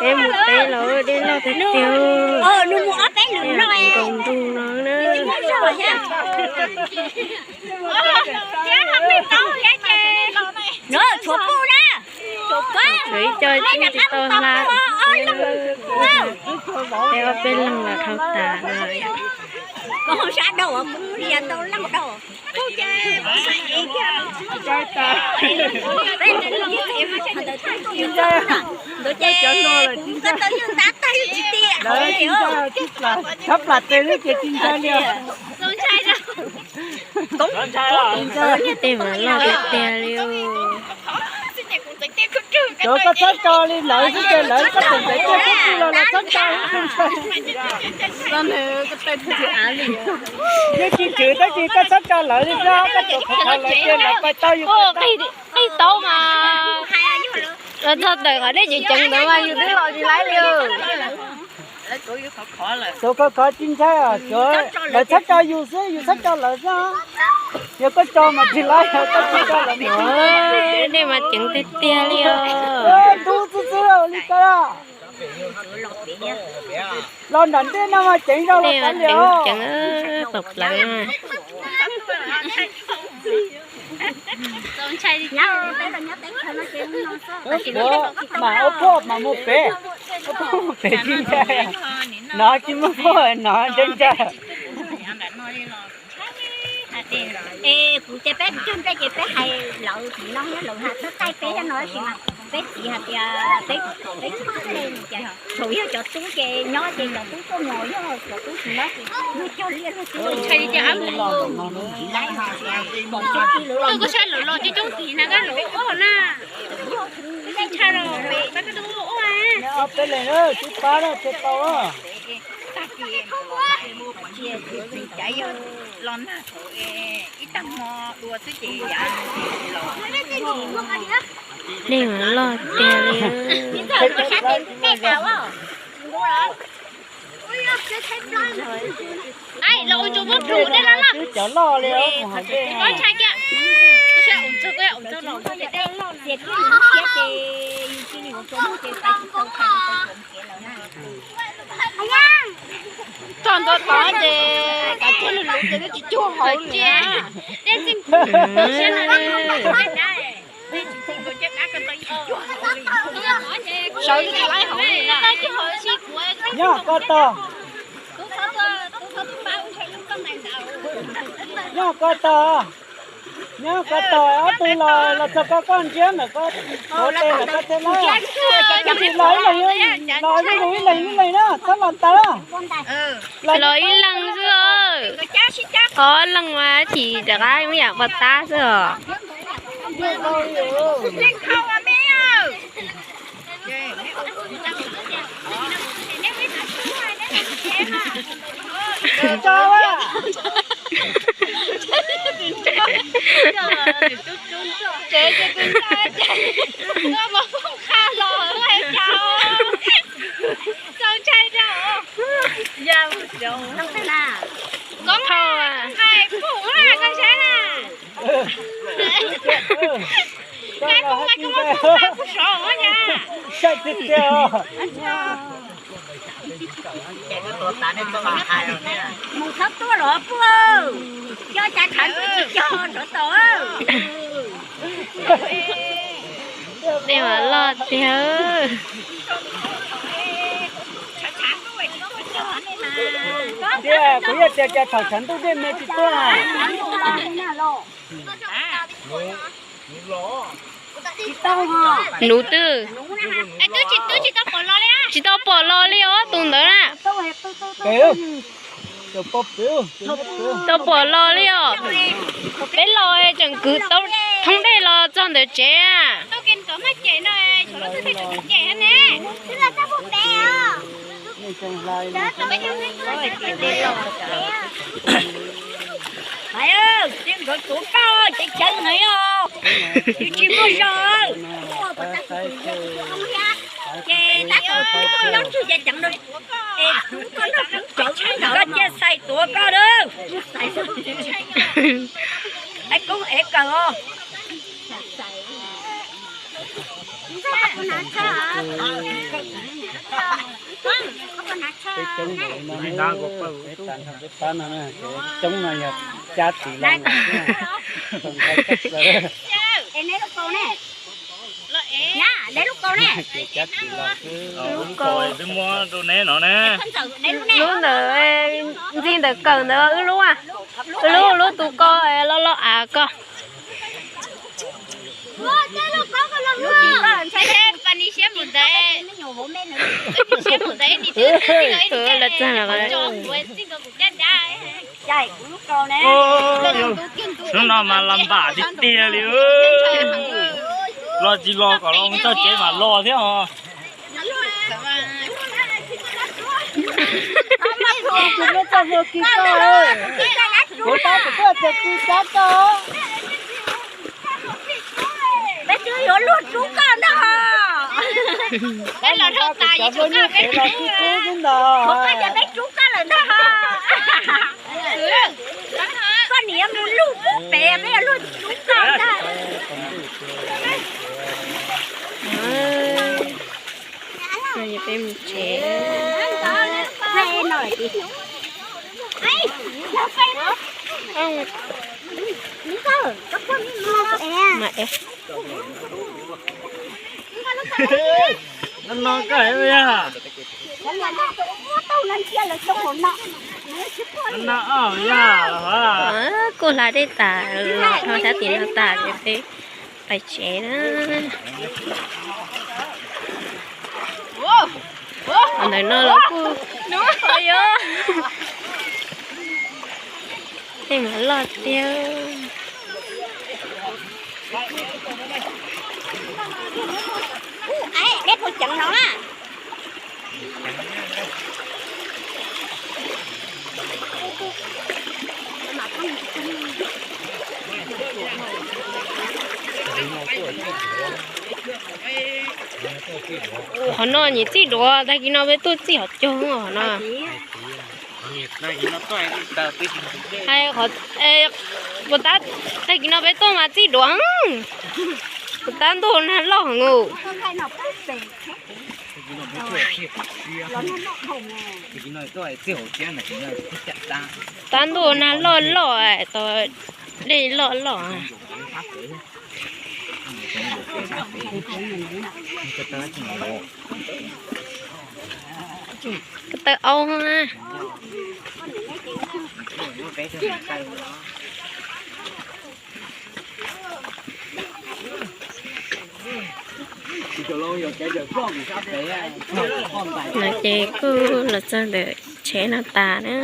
Peb mus teb los dej loj tiag tiag. Nkoos ntuj no na. Tshuav ib co tsis tau hla. Peb ob peb leeg los dhau tas no. Tshab plas tes xwb ces tsis ntshai li. Tej mas loj tiag tiag li. Cov koj txhob tso li lawv xwb ces lawv koj tseem ntxeev tiaj kub twg los lawv txhob tso. Yeej tsis tshwm tab sis koj txhob tso lawv li xwb, koj tsuas khov khov lawv ces lawv pais tau yus pais tau. Qij tau mas. Los txog tawm qhov dej ceev ceev ntawd mas yus twb los tsis laib li. Tsuas khov khov tsis ntshai, lawv txhob tso yus xwb, yus txhob tso lawv xwb. Yog koj tso mas tsis laib, koj tsis tso lawv. Nej mas ceev tiag tiag li os. Ntub xwb xwb li ko. Los nram ntej no mas ceev zog los kav liam. Ceev pam plawv. Mas ua phuaj mas mus pem, ua phuaj mus pem tsis ntshai. No tsis muaj phuaj no ntshai ntshai. Es kuv ces peb cog nplej ces peb hais lawv txiv no, lawv hais txog taij peb no tab sis mas peb txiv hais tias peb, peb tsis paub tej li ces thaum yog cov tub ces nyob ces cov tub tuaj mus, yog cov tub tsis nyob ces yog cog liaj luag tub. Koj saib lawv los coob coob tig na, koj los ua na. Ntshai los peb koj tuaj ua. Ob peb leeg twb pab thiaj tau. Tag kis cav yog los nag thaum ib tag hmo dua xwb ces yav los. Dej mas loj tiag li. Ai, los ua tsuas muab plhus dej loj loj. Twb cov loj li os, mus hais dej. Koj ntshai kiag. Txog ntua tod ces kav tsij lug luv ces twb tsis cuag hauv li. Sawv tsis laib hauv li na. Nyob koj tog, nyob koj tog, nyob koj tog, ob tug los los txog koj, koj ntsiab ntawm koj, koj tes ntawm koj thiab na. Tsis los ib leeg, los ib leeg ib leeg na, txhob los ntawd. Los ib leeg xwb. Ob leeg mas chim rov qab muab yam pov tab xwb os. Tsev ces tus ntxhais ces tuaj mus poob qab los hais cas txaus ntshai rau. Koob hais pum na koj ntshai na. Nqa kuv mas kuv los poob qab kuv sov na. Mus txhob tuaj los puag, coj cas tshav ntuj tsis cog rov tau. Dej mas loj tiag. Tiag, kuv yog tias cas thaum tshav ntuj dej me tsis tuaj na. Nuv twb tsis tau pom los li os tus ntawd na. Tau pom los li os. Peb los tseem kwv thoob dej los txog ntawd tsev. Nkawd tuav koj ces ceev heev os, tsis muaj zog. Ces tab tom nyob tsug ces ceev, es koj nrog kuv cawv, koj cia xais tuav koj lawm. Hais koob ev kawg os. Peb coob no, peb pab no, coob no yog cab txiv los. Cab txiv los xwb. Lub kaus twb muab rau neb no ne. Lub ntawd, ntxig ntawm kawm ntawd wb lub, wb lub, lub tus ko loj loj av ko. Lawv txog los. Hnub no mas las npam tiag tiag li. Los tsis los kom los mus txog tsev mas los thiab os. Kuv tab tom tuaj txog kis sab koj. Peb twb yuav luag rub koj ntag hos. Peb los dhau tas, yuav tsum koj peb rub xwb ntag. Kuv koj ces peb rub koj lawm ntag hos. Koj niam mus luj pub pem, peb yuav luag rub koj ntag. Peb mus tsev. No no koj yog. No no yog. Kuj hla dej tas los rau sab tim no tas ces peb pais tsev na. Ntawm no los kuj yog tej mas loj tiag. Qhov no nyiam txij duav, tag kis no peb tuaj txij hov cog no. Hais qhov, puas tab, tag kis no peb tuaj mas txij duav, puas tab ntuj nag loj heev. Tab ntuj nag loj loj, tau dej loj loj. Ko taw au na. No ces kuj los txog ntawm tsev no tas na.